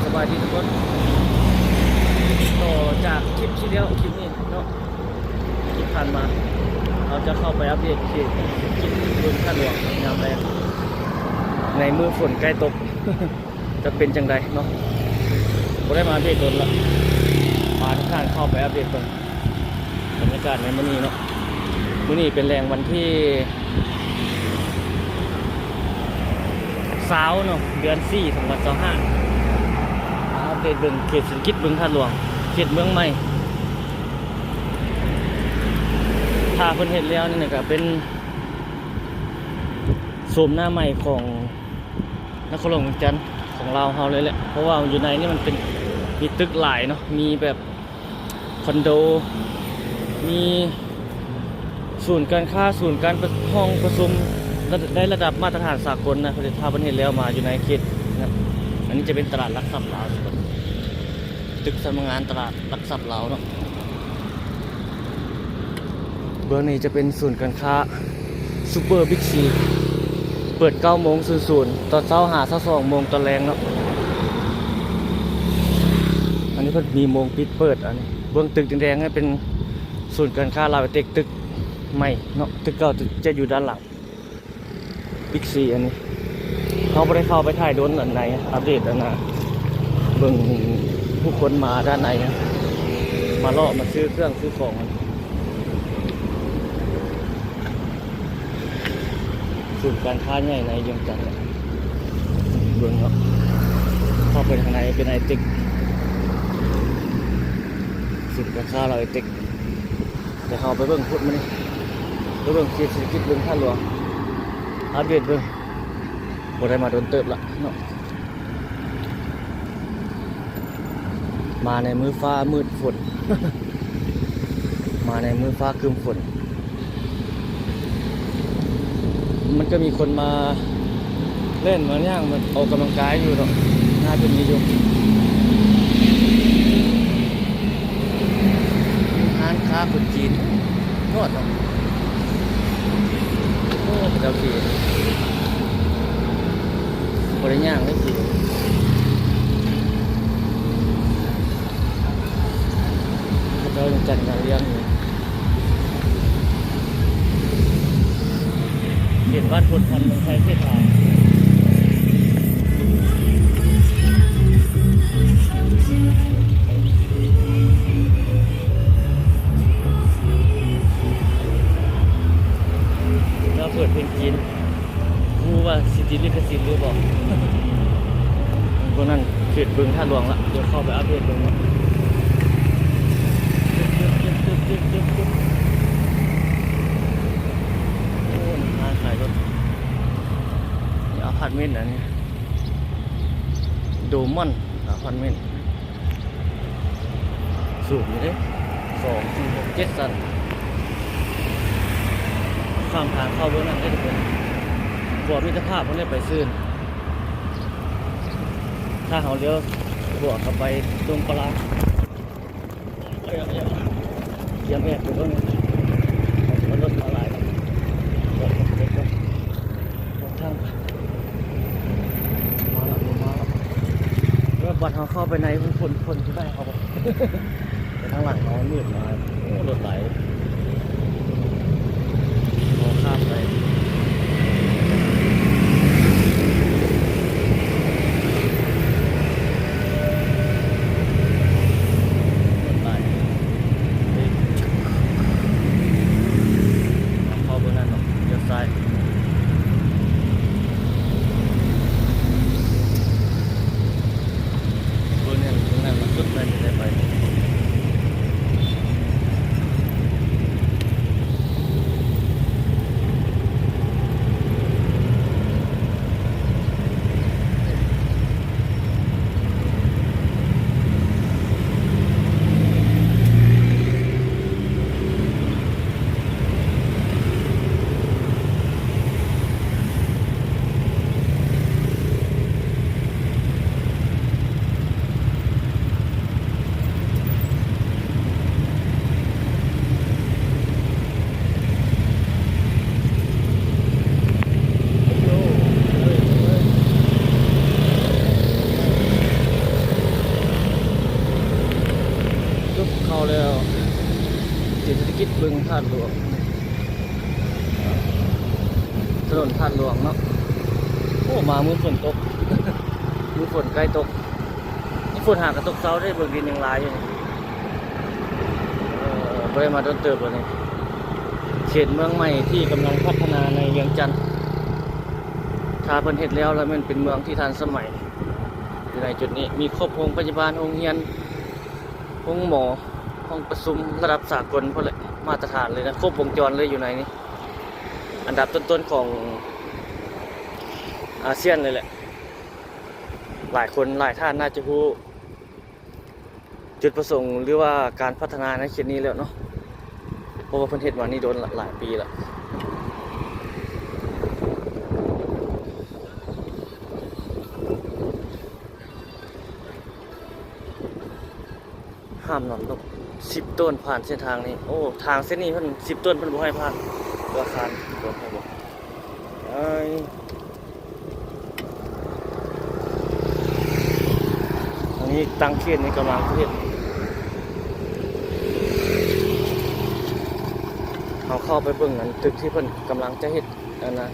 ສະບາຍດີທຸກຄົນ ຕໍ່ຈາກຄລິບທີ່ແລ້ວ ຄລິບນີ້ເນາະ ທີ່ຜ່ານມາ ເຮົາຈະເຂົ້າໄປອັບເດດເຂດເສດຖະກິດເມືອງທາດຫຼວງຍາມແລງ ໃນມື້ຝົນໃກ້ຕົກ ຈະເປັນຈັ່ງໃດເນາະ ບໍ່ໄດ້ມາອັບເດດດົນລະ ພາທຸກທ່ານເຂົ້າໄປອັບເດດເບິ່ງບັນຍາກາດໃນມື້ນີ້ເນາະ. ມື້ນີ້ເປັນແລງວັນທີຊາວເນາະ ເດືອນສີ່ ສອງພັນຊາວຫ້າ ມາອັບເດດເບິ່ງເຂດເສດຖະກິດເມືອງທາດຫຼວງ ເຂດເມືອງໃໝ່ ຖ້າເພິ່ນເຮັດແລ້ວນີ້ນະ ກະເປັນໂສມໜ້າໃໝ່ຂອງນະຄອນຫຼວງວຽງຈັນຂອງລາວເຮົາເລີຍແຫຼະ ເພາະວ່າຢູ່ໃນນີ້ມັນເປັນ ມີຕຶກຫຼາຍເນາະ ມີແບບ ຄອນໂດ ມີສູນການຄ້າ ສູນການປະ ຫ້ອງປະຊຸມ ລະ ໄດ້ລະດັບມາດຕະຖານສາກົນນະ ເພິ່ນ ຖ້າເພິ່ນເຮັດແລ້ວມາຢູ່ໃນເຂດນະ. ອັນນີ້ຈະເປັນຕະຫຼາດຫຼັກຊັບລາວ ຕຶກສຳນັກງານຕະຫຼາດຫຼັກຊັບລາວເນາະ. ເບື້ອງນີ້ຈະເປັນສູນການຄ້າ ຊຸບເປີບິກຊີ ເປີດເກົ້າໂມງສູນສູນຕອນເຊົ້າ ຫາຊາວສອງໂມງຕອນແລງເນາະ. ອັນນີ້ເພິ່ນມີໂມງປິດເປີດ. ອັນນີ້ເບື້ອງຕຶກແດງໆ ເປັນສູນການຄ້າລາວໄອເຕັກ ຕຶກໃໝ່ເນາະ ຕຶກເກົ່າຈະຢູ່ດ້ານຫຼັງບິກຊີ. ອັນນີ້ເຮົາບໍ່ໄດ້ເຂົ້າໄປຖ່າຍດົນ ອັນໃນອັບເດດ ອັນນ່າ ເບິ່ງຜູ້ຄົນມາດ້ານໃນ ມາເລາະມາຊື້ເຄື່ອງຊື້ຂອງ. ສູນການຄ້າໃຫຍ່ໃນວຽງຈັນ ເບິ່ງເນາະ ເຂົ້າໄປທາງໃນເປັນໄອເຕັກ ສູນການຄ້າລາວໄອເຕັກ. ແຕ່ເຮົາໄປເບິ່ງພຸ້ນມື້ນີ້ ໄປເບິ່ງເຂດເສດຖະກິດເມືອງທາດຫຼວງ ອັບເດດເບິ່ງ ບໍ່ໄດ້ມາດົນເຕີບລະເນາະ. ມາໃນມື້ຟ້າມືດຝົນ ມາໃນມື້ຟ້າຄຶ້ມຝົນ ມັນກໍມີຄົນມາເລ່ນມາຫຍັງ ມາອອກກຳລັງກາຍຢູ່ດອກ ໜ້າຈະມີຢູ່. ຮ້ານຄ້າຄົນຈີນ ຍອດເນາະ. ໂອ້ ເຂົາເຈົ້າຂີ່ ບໍ່ໄດ້ຍ່າງເດ້ຂີ່ ເຂົາເຈົ້າຍັງຈັດງານລ້ຽງຢູ່. ເຂດບ້ານໂພນພັນ ເມືອງໄຊເສດຖາ ແລ້ວເປີດເພງຈີນ ບໍ່ຮູ້ວ່າຊິຕິດລິຂະສິດຫຼືບໍ່. ພວກນັ້ນເຂດເມືອງທາດຫຼວງລະ ດຽວເຂົ້າໄປອັບເດດເບິ່ງເນາະ. ໂອ້ ຮ້ານຂາຍລົດ ອາພາດເມັນ ອັນນີ້ ໂດມອນ ອາພາດເມັນ ສູງຢູ່ເດ້ ສອງ ສີ່ ຫົກ ເຈັດ ຊັ້ນ. ຂ້າມທາງເຂົ້າເບື້ອງນັ້ນເດ້ທຸກຄົນ ບໍ່ມີແຕ່ພາບເພິ່ນໄດ້ໄປຊື່. ຖ້າເຮົາລ້ຽວຂວາເຂົ້າໄປດົງປະລາ ກຽມແອບໄປເບິ່ງ ມັນລົດມາຫຼາຍ ເບິ່ງເດັກກ່ອນ ເບິ່ງທາງ ມາລະ ມາລະ. ແລ້ວບັດເຮົາເຂົ້າໄປໃນພຸ້ນ ຄົນ ຄົນຊິໄດ້ເຮົາບໍ່? ແຕ່ທາງຫຼັງເຮົາມັນມືດມາ ໂອ້ ລົດຫຼາຍ ເຮົາຂ້າມໄປ ລົດຫຼາຍ. ເອີ ເຂົ້າເບິ່ງນັ້ນເນາະ ລ້ຽວຊ້າຍ ເບິ່ງນັ້ນ ເບິ່ງນັ້ນ ມັນສຸດໄປ ຊິໄດ້ໄປ ເ ແລ້ວ ເຂດເສດຖະກິດບຶງທາດຫຼວງ ຖະໜົນທາດຫຼວງເນາະ. ໂອ້ ມາມື້ຝົນຕົກ ມື້ຝົນໃກ້ຕົກ. ຝົນຫາກະຕົກເຊົາເດ້ ເບິ່ງດິນຍັງຫຼາຍຢູ່ນີ້. ເອີ ບໍ່ໄດ້ມາດົນເຕີບແລ້ວນີ້. ເຂດເມືອງໃໝ່ທີ່ກຳລັງພັດທະນາໃນວຽງຈັນ ຖ້າເພິ່ນເຮັດແລ້ວ ແລ້ວແມ່ນເປັນເມືອງທີ່ທັນສະໄໝ. ຢູ່ໃນຈຸດນີ້ມີຄົບໂຮງພະຍາບານ, ໂຮງຮຽນ, ໂຮງໝໍ, ຫ້ອງປະຊຸມລະດັບສາກົນພຸ້ນແຫຼະ ມາດຕະຖານເລີຍນະ, ຄົບວົງຈອນເລີຍຢູ່ໃນນີ້. ອັນດັບຕົ້ນໆຂອງອາຊຽນເລີຍແຫຼະ. ຫຼາຍຄົນຫຼາຍທ່ານໜ້າຈະຮູ້ຈຸດປະສົງ ຫຼືວ່າການພັດທະນາໃນເຂດນີ້ແລ້ວເນາະ, ເພາະວ່າເພິ່ນເຮັດມານີ້ດົນລະ ຫຼາຍປີລະ. ຫ້າມນຳນົກ ສິບໂຕນຜ່ານເສັ້ນທາງນີ້. ໂອ້ ທາງເສັ້ນນີ້ເພິ່ນ ສິບໂຕນເພິ່ນບໍ່ໃຫ້ຜ່ານ. ອາຄານ ເພິ່ນບໍ່ໃຫ້. ເອີຍ ອັນນີ້ຕັ້ງເຂດນີ້ກຳລັງເຮັດ. ເຮົາເຂົ້າໄປເບິ່ງອັນຕຶກທີ່ເພິ່ນກຳລັງຈະເຮັດ ອັນນະ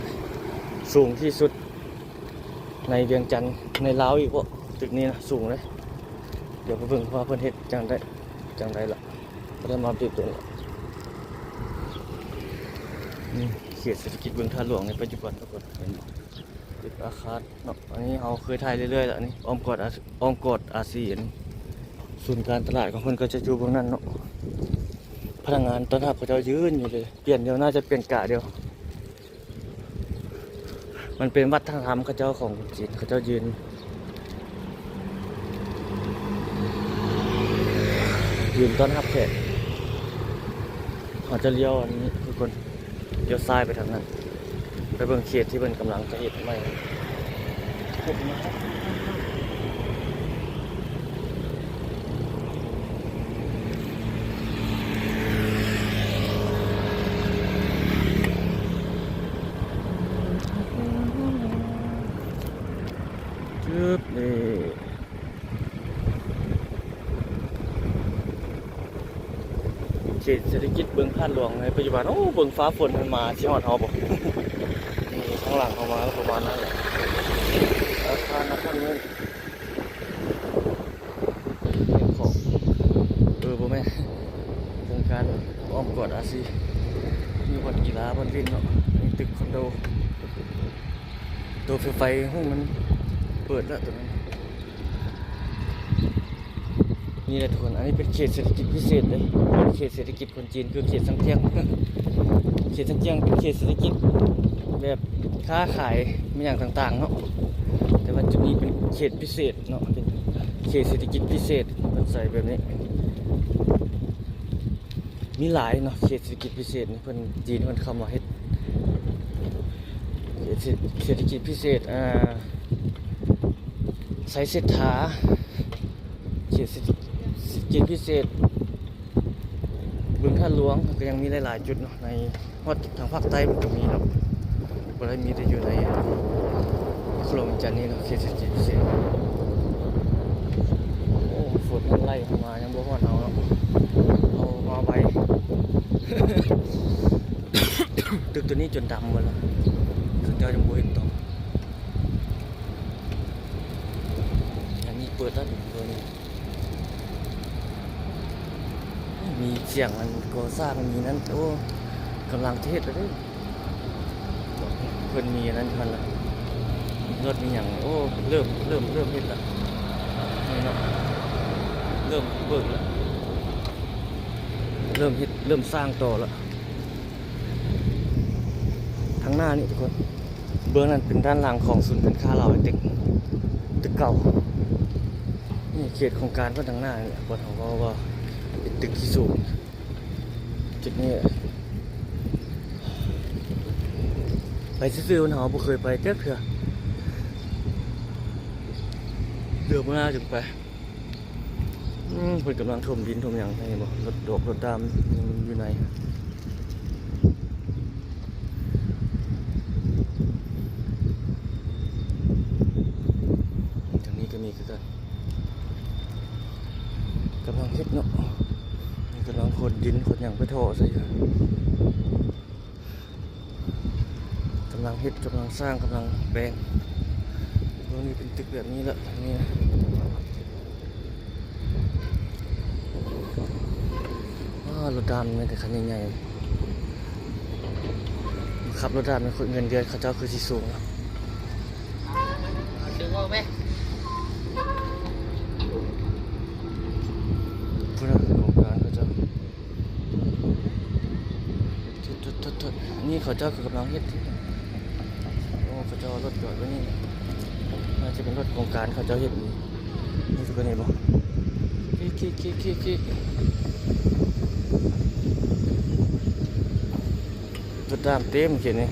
ສູງທີ່ສຸດໃນວຽງຈັນ ໃນລາວອີກບໍ? ຕຶກນີ້ນະ ສູງເດ້. ດຽວໄປເບິ່ງວ່າເພິ່ນເຮັດຈັ່ງໃດ ຈັ່ງໃດລະ. ກໍໄດ້ມາອັບເດດຕົວນີ້ ນີ້ເຂດເສດຖະກິດບຶງທາດຫຼວງໃນປັດຈຸບັນທຸກຄົນ ເຫັນບໍ່? ຕຶກອາຄານເນາະ. ອັນນີ້ເຮົາເຄີຍຖ່າຍເລື້ອຍໆແລ້ວ. ອັນນີ້ອ້ອມກອດອາ ອ້ອມກອດອາຊີ ອັນນີ້ສູນການຕະຫຼາດຂອງເພິ່ນກໍຈະຢູ່ເບື້ອງນັ້ນເນາະ. ພະນັກງານຕ້ອນຮັບເຂົາເຈົ້າຢືນຢູ່ເລີຍ, ປ່ຽນດຽວ ໜ້າຈະປ່ຽນກະດຽວ. ມັນເປັນວັດທະນະທຳເຂົາເຈົ້າຂອງຈີນ, ເຂົາເຈົ້າຢືນ ຢືນຕ້ອນຮັບແຂກ. ເຮົາຈະລ້ຽວອັນນີ້ທຸກຄົນ, ລ້ຽວຊ້າຍໄປທາງນັ້ນ, ໄປເບິ່ງເຂດທີ່ເພິ່ນກຳລັງຈະເຮັດໃໝ່. ຈຶບ ນີ້ ເຂດເສດຖະກິດບຶງທາດຫຼວງໃນປັດຈຸບັນ. ໂອ້ ເບິ່ງຟ້າຝົນມັນມາຊິຮອດເຮົາບໍ່? ນີ້ ທາງຫຼັງເຮົາມາປະມານນັ້ນແຫຼະ ອາຄານນະຄອນເມືອງ. ຂອງ ເອີ ບໍ່ແມ່ນ ໂຄງການອ້ອມກອດອາຊີ ມີບ່ອນກິລາ ບ່ອນຫຼິ້ນເນາະ. ອັນນີ້ຕຶກຄອນໂດ ໂຕໄຟຟ້າ ໂຫ ມັນເປີດແລ້ວໂຕນັ້ນ. ນີ້ແຫຼະທຸກຄົນ ອັນນີ້ເປັນເຂດເສດຖະກິດພິເສດເດ້, ເປັນເຂດເສດຖະກິດ ຈີນຄືເຂດຊາງຈຽງ. ເຂດຊາງຈຽງເປັນເຂດເສດຖະກິດແບບຄ້າຂາຍ ແມ່ນຫຍັງຕ່າງໆເນາະ, ແຕ່ວ່າຈຸດນີ້ເປັນເຂດພິເສດເນາະ, ເປັນເຂດເສດຖະກິດພິເສດ ເພິ່ນໃສ່ແບບນີ້. ມີຫຼາຍເນາະ ເຂດເສດຖະກິດພິເສດນີ້ ເພິ່ນ ຈີນເພິ່ນເຂົ້າມາເຮັດ ເຂດເສດຖະກິດພິເສດ ອ່າ ໄຊເສດຖາ ເຂດເສດຖະກິດພິເສດ ບຶງທາດຫຼວງ ກໍຍັງມີຫຼາຍໆຈຸດເນາະ. ໃນຮອດທາງພາກໃຕ້ມັນກໍມີເນາະ, ບໍ່ໄດ້ມີແຕ່ຢູ່ໃນນະຄອນຫຼວງວຽງຈັນນີ້ເນາະ ເຂດເສດຖະກິດພິເສດ. ໂອ້ ຝົນມັນໄລ່ເຂົ້າມາ ຍັງບໍ່ຮອດເຮົາເນາະ, ເຮົາມາໄວ. ຕຶກຕົວນີ້ຈົນດຳໝົດແລ້ວ, ເຂົາເຈົ້າຍັງບໍ່ເຮັດຕໍ່. ອັນນີ້ເປີດແລ້ວ ຕົວນີ້. ມີສຽງອັນກໍ່ສ້າງ ມີນັ້ນ. ໂອ້ ກຳລັງຈະເຮັດແລ້ວເດ້. ເພິ່ນມີອັນນັ້ນຢູ່ຫັ້ນລະ, ມີລົດມີຫຍັງ. ໂອ້ ເລີ່ມ ເລີ່ມ ເລີ່ມເຮັດລະ. ນີ້ເນາະ ເລີ່ມເບີກລະ, ເລີ່ມເຮັດ ເລີ່ມສ້າງຕໍ່ລະ. ທາງໜ້ານີ້ທຸກຄົນ ເບື້ອງນັ້ນເປັນດ້ານຫຼັງຂອງສູນການຄ້າລາວໄຮເຕັກ ຕຶກເກົ່າ. ນີ້ເຂດໂຄງການເພິ່ນທາງໜ້ານີ້ແຫຼະ, ບ່ອນເຮົາເວົ້າວ່າເປັນຕຶກທີ່ສູງ. ຈຸດນີ້ໄປຊື່ໆ ເຮົາບໍ່ເຄີຍໄປຈັກເທື່ອ, ເດືອນໜ້າຈຶ່ງໄປ. ອືມ ເພິ່ນກຳລັງຖົມດິນຖົມຫຍັງໃຫ້ບໍ່? ລົດດອກລົດດາມຍັງຢູ່ໃນ. ທາງນີ້ກໍມີຄືກັນ, ກຳລັງເຮັດເນາະ. ກຳລັງຂົນດິນຂົນຫຍັງໄປທໍ່ໃສ່ຢູ່. ກຳລັງເຮັດ ກຳລັງສ້າງ ກຳລັງແປງ. ໂອ້ ນີ້ເປັນຕຶກແບບນີ້ລະ ນີ້ນະ. ອ້າ ລົດດາມມີແຕ່ຄັນໃຫຍ່ໆ. ຂັບລົດດາມນີ້ເງິນເດືອນເຂົາເຈົ້າຄືຊິສູງເນາະ. ເອົາເຊີງອອກແມ. ພຸ້ນນະ ໂຄງການເຂົາເຈົ້າ. ໂທດໆໆໆ ນີ້ເຂົາເຈົ້າກຳລັງເຮັດ. ໂອ້ ເຂົາເຈົ້າເອົາລົດຈອດໄວ້ນີ້. ໜ້າຈະເປັນລົດໂຄງການເຂົາເຈົ້າເຮັດ. ນີ້ທຸກຄົນເຫັນບໍ່? ເກະໆໆໆໆ. ລົດດາມເຕັມເຂດນີ້.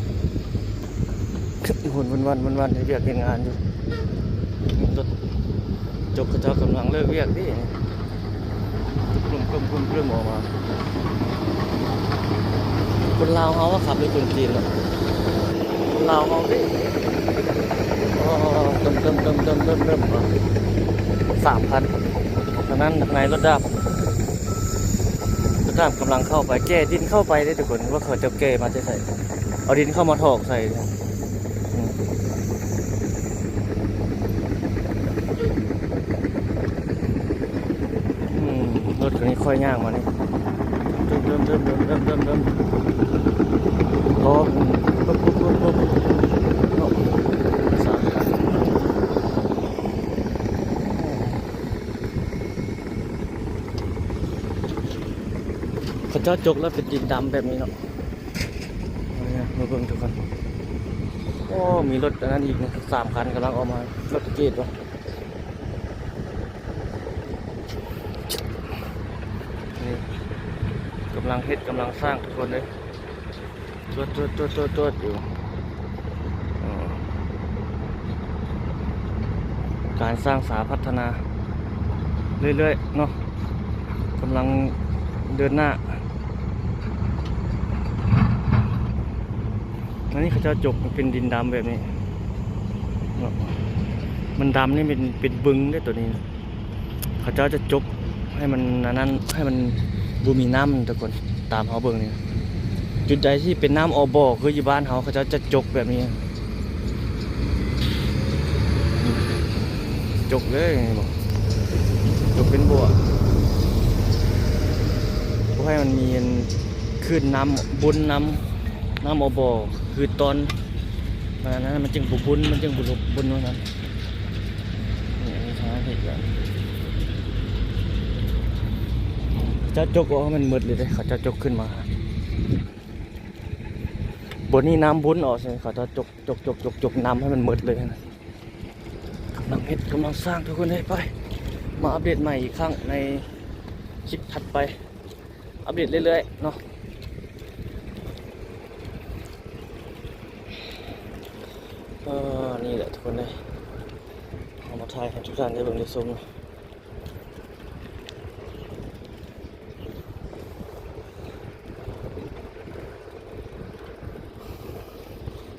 ຄົນວັນໆ ວັນໆ ເຮັດວຽກເຮັດງານຢູ່. ລົດຈົກເຂົາເຈົ້າກຳລັງເລີກວຽກເດ້. ກຶ້ມໆໆໆ ອອກມາ. ຄົນລາວເຮົາອະຂັບ ຫຼືຄົນຈີນເນາະ? ຄົນລາວເຮົາເດ້. ອໍ ເຕີມໆໆໆ ສາມຄັນ. ທາງນັ້ນ ທາງໃນລົດດາມ. ລະກຳລັງເຂົ້າໄປ ແກ່ດິນເຂົ້າໄປເດ້ທຸກຄົນ ວ່າເຂົາເຈົ້າແກ່ມາແຕ່ໃສ ເອົາດິນເຂົ້າມາຖອກໃສ່. ອືມ ອືມ ລົດຄັນນີ້ຄ່ອຍຍ່າງມານີ້ ເລີ່ມ ເລີ່ມ ເລີ່ມ ເລີ່ມ ເລີ່ມ ເລີ່ມ ເລີ່ມ ເລີ່ມ ອໍ ປຶບ ປຶບ ປຶບ ປຶບ ເນາະ. ເຂົາເຈົ້າຈົກແລ້ວເປັນດິນດຳແບບນີ້ເນາະ. ມາເບິ່ງທຸກຄົນ ໂອ້ ມີລົດອັນນັ້ນອີກນະ ສາມຄັນກຳລັງອອກມາ ລົດເກດວະ. ນີ້ກຳລັງເຮັດ ກຳລັງສ້າງທຸກຄົນເອີຍ. ຈວດໆໆໆ ຢູ່ ເອີ ການສ້າງສາພັດທະນາເລື້ອຍໆເນາະ ກຳລັງເດີນໜ້າ. ອັນນີ້ເຂົາເຈົ້າຈົກເປັນດິນດຳແບບນີ້ເນາະ ມັນດຳນີ້ເປັນ ເປັນບຶງເດ້ໂຕນີ້. ເຂົາເຈົ້າຈະຈົກໃຫ້ມັນອັນນັ້ນ ໃຫ້ມັນບໍ່ມີນ້ຳທຸກຄົນ. ຕາມເຮົາເບິ່ງນີ້ ຈຸດໃດທີ່ເປັນນ້ຳອອກບໍ່ ຄືຢູ່ບ້ານເຮົາ ເຂົາເຈົ້າຈະຈົກແບບນີ້ ຈົກເລີຍ ເຫັນບໍ່ ຈົກເປັນບົວ ບໍ່ໃຫ້ມັນມີອັນ ຄື້ນນ້ຳ ບຸນນ້ຳ ນ້ຳອອກບໍ່ ຄືຕອນ ມັນອັນນັ້ນ ມັນຈຶ່ງບໍ່ບຸນ ມັນຈຶ່ງບໍ່ລົບບຸນວ່າຊັ້ນ. ນີ້ ອັນນີ້ທາງເຮັດແລ້ວ ເຈົ້າຈົກອອກໃຫ້ມັນໝົດເລີຍເດ້ ເຂົາເຈົ້າຈົກຂຶ້ນມາ. ບ່ອນນີ້ນ້ຳບຸນອອກ ເຂົາເຈົ້າຈົກ ຈົກ ຈົກ ຈົກ ຈົກນ້ຳໃຫ້ມັນໝົດເລີຍ. ກຳລັງເຮັດ ກຳລັງສ້າງທຸກຄົນເອີຍ. ໄປ ມາອັບເດດໃໝ່ອີກຄັ້ງໃນຄລິບຖັດໄປ. ອັບເດດເລື້ອຍໆເນາະ. ເອີ ນີ້ແຫຼະທຸກຄົນເອີຍ ເອົາມາຖ່າຍໃຫ້ທຸກທ່ານໄດ້ເບິ່ງໄດ້ຊົມ.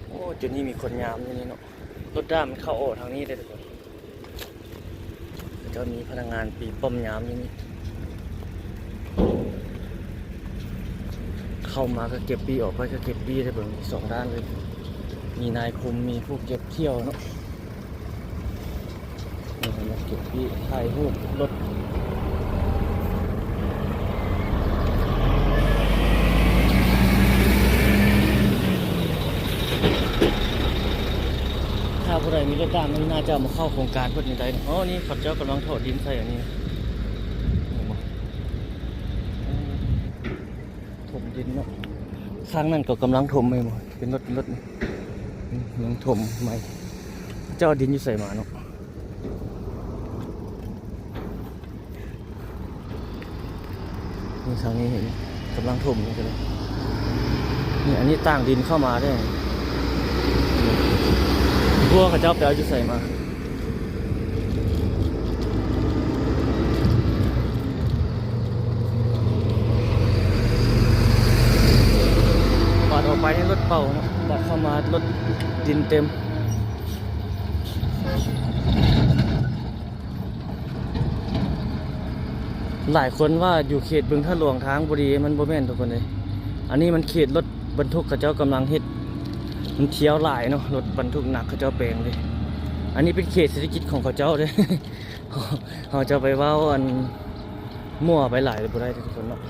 ໂອ້ ຈຸດນີ້ມີຄົນຍາມຢູ່ນີ້ເນາະ. ລົດດ້າມມັນເຂົ້າອອກທາງນີ້ເດ້ທຸກຄົນ. ເຂົາເຈົ້າມີພະນັກງານຕີປ້ອມຍາມຢູ່ນີ້ ເຂົ້າມາກໍເກັບປີ້ ອອກໄປກໍເກັບປີ້ ໄດ້ເບິ່ງສອງດ້ານເລີຍ ມີນາຍຄຸມ ມີຜູ້ເກັບຖ້ຽວເນາະ. ນີ້ເຫັນບໍ່ ເກັບປີ້ ຖ່າຍຮູບລົດ. ຖ້າຜູ້ໃດມີລົດດ້າມນີ້ ໜ້າຈະເອົາມາເຂົ້າໂຄງການເພິ່ນນີ້ໄດ້ເນາະ. ອໍ ນີ້ເຂົາເຈົ້າກຳລັງຖອກດິນໃສ່ອັນນີ້ ເຫັນບໍ່ ຖົມດິນເນາະ. ຂ້າງນັ້ນກໍກຳລັງຖົມ ເຫັນບໍ່ ເປັນລົດ ເປັນລົດນີ້ ກຳລັງຖົມໃໝ່. ເຈົ້າເອົາດິນຢູ່ໃສມາເນາະ? ນີ້ ທາງນີ້ເຫັນກຳລັງຖົມນີ້ກໍໄດ້. ນີ້ ອັນນີ້ຕ່າງດິນເຂົ້າມາເດ້. ບໍ່ຮູ້ວ່າເຂົາເຈົ້າໄປເອົາຢູ່ໃສມາ. ບາດອອກໄປໃນລົດເປົ່າເນາະ ບາດເຂົ້າມາລົດດິນເຕັມ. ຫຼາຍຄົນວ່າຢູ່ເຂດບຶງທາດຫຼວງທາງບໍ່ດີ ມັນບໍ່ແມ່ນທຸກຄົນເອີຍ. ອັນນີ້ມັນເຂດລົດບັນທຸກເຂົາເຈົ້າກຳລັງເຮັດ ມັນທຽວຫຼາຍເນາະ, ລົດບັນທຸກໜັກເຂົາເຈົ້າແປງເດ້. ອັນນີ້ເປັນເຂດເສດຖະກິດຂອງເຂົາເຈົ້າເດ້. ເຮົາຈະໄປເວົ້າອັນ ມົ້ວໄປຫຼາຍບໍ່ໄດ້ເດ້ທຸກຄົນເນາະ.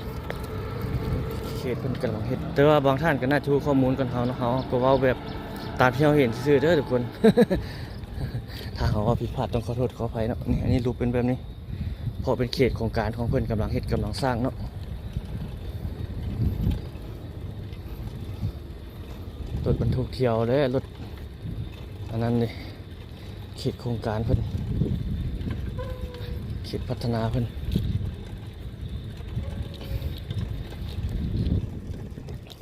ເຂດເພິ່ນກຳລັງເຮັດ ແຕ່ວ່າບາງທ່ານກໍໜ້າຈະຮູ້ຂໍ້ມູນກ່ອນເຮົາເນາະ, ເຮົາກໍເວົ້າແບບຕາມທີ່ເຮົາເຫັນຊື່ໆເດີທຸກຄົນ. ຖ້າເຮົາເວົ້າຜິດພາດຕ້ອງຂໍໂທດຂໍອະໄພເນາະ. ນີ້ ອັນນີ້ຮູບເປັນແບບນີ້ ເພາະເປັນເຂດໂຄງການຂອງເພິ່ນກຳລັງເຮັດກຳລັງສ້າງເນາະ. ລົດບັນທຸກທຽວ ແລະ ລົດອັນນັ້ນເດ້ ເຂດໂຄງການເພິ່ນ ເຂດພັດທະນາເພິ່ນ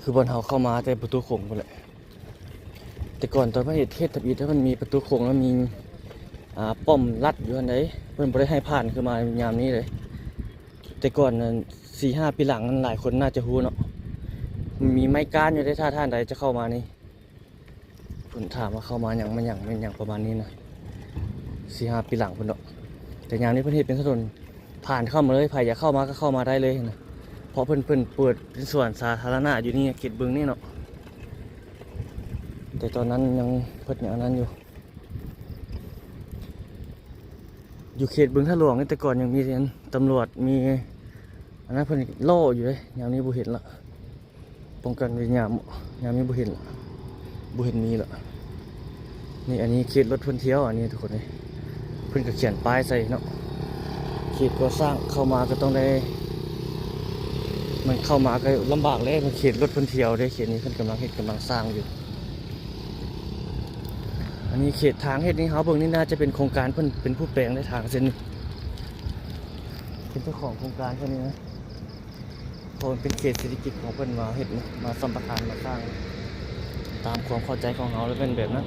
ຄືບ່ອນເຮົາເຂົ້າມາແຕ່ປະຕູໂຂງພຸ້ນແຫຼະ. ແຕ່ກ່ອນຕອນເພິ່ນເຮັດ ເຮັດທຳອິດ ມັນມີປະຕູໂຂງ ແລ້ວມີ ອ່າ ປ້ອມລັດຢູ່ຫັ້ນເດ້ ເພິ່ນບໍ່ໄດ້ໃຫ້ຜ່ານຄືມາຍາມນີ້ເລີຍ. ແຕ່ກ່ອນນັ້ນ ສີ່ຫ້າປີຫຼັງນັ້ນ ຫຼາຍຄົນໜ້າຈະຮູ້ເນາະ ມັນມີໄມ້ກ້ານຢູ່ເດ້. ຖ້າທ່ານໃດຈະເຂົ້າມານີ້ ເພິ່ນຖາມວ່າເຂົ້າມາຫຍັງ ມາຫຍັງ ແມ່ນຫຍັງ ປະມານນີ້ນະ ສີ່ຫ້າປີຫຼັງພຸ້ນເນາະ. ແຕ່ຍາມນີ້ເພິ່ນເຮັດເປັນຖະໜົນຜ່ານເຂົ້າມາເລີຍ ໃຜຢາກເຂົ້າມາກໍເຂົ້າມາໄດ້ເລີຍນະ ເພາະເພິ່ນ ເພິ່ນເປີດເປັນສວນສາທາລະນະຢູ່ນີ້ ເຂດບຶງນີ້ເນາະ. ແຕ່ຕອນນັ້ນຍັງ ເພິ່ນຍັງອັນນັ້ນຢູ່ ຢູ່ເຂດບຶງທາດຫຼວງນີ້ ແຕ່ກ່ອນຍັງມີອັນຕຳຫຼວດ ມີອັນນັ້ນ ເພິ່ນເລາະຢູ່ເດ້. ຍາມນີ້ບໍ່ເຫັນລະ ປ້ອງກັນໄວ້ຍາມ ຍາມນີ້ບໍ່ເຫັນລະ ບໍ່ເຫັນມີລະ. ນີ້ ອັນນີ້ເຂດລົດເພິ່ນທຽວ ອັນນີ້ທຸກຄົນເອີຍ. ເພິ່ນກໍຂຽນປ້າຍໃສ່ເນາະ ເຂດກໍ່ສ້າງ ເຂົ້າມາກໍຕ້ອງໄດ້ ມັນເຂົ້າມາກໍລຳບາກແຫຼະ ມັນເຂດລົດເພິ່ນທຽວເດ້. ເຂດນີ້ເພິ່ນກຳລັງເຮັດ ກຳລັງສ້າງຢູ່. ອັນນີ້ເຂດທາງເຮັດນີ້ ເຮົາເບິ່ງນີ້ໜ້າຈະເປັນໂຄງການເພິ່ນເປັນຜູ້ແປງໃນທາງເສັ້ນນີ້ ເປັນເຈົ້າຂອງໂຄງການເພິ່ນນີ້ນະ ເພາະມັນເປັນເຂດເສດຖະກິດຂອງເພິ່ນ ມາເຮັດ ມາສຳປະທານ ມາສ້າງ. ຕາມຄວາມເຂົ້າໃຈຂອງເຮົາແລ້ວແມ່ນແບບນັ້ນ.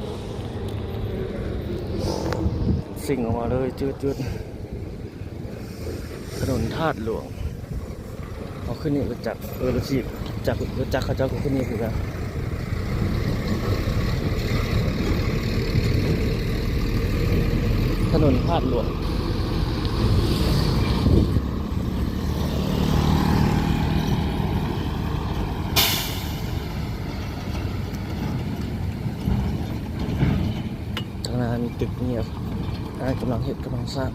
ສິ່ງອອກມາເລີຍ ຈືດໆ ຖະໜົນທາດຫຼວງ. ເອົາ ຂຶ້ນນີ້ລົດຈັກ ເອີ ລົດຖີບ ຈັກ ລົດຈັກເຂົາເຈົ້າກໍຂຶ້ນນີ້ຄືກັນ. ຖະໜົນທາດຫຼວງ. ທາງໜ້າມີຕຶກມີຫຍັງ ກຳລັງເຮັດ ກຳລັງສ້າງ.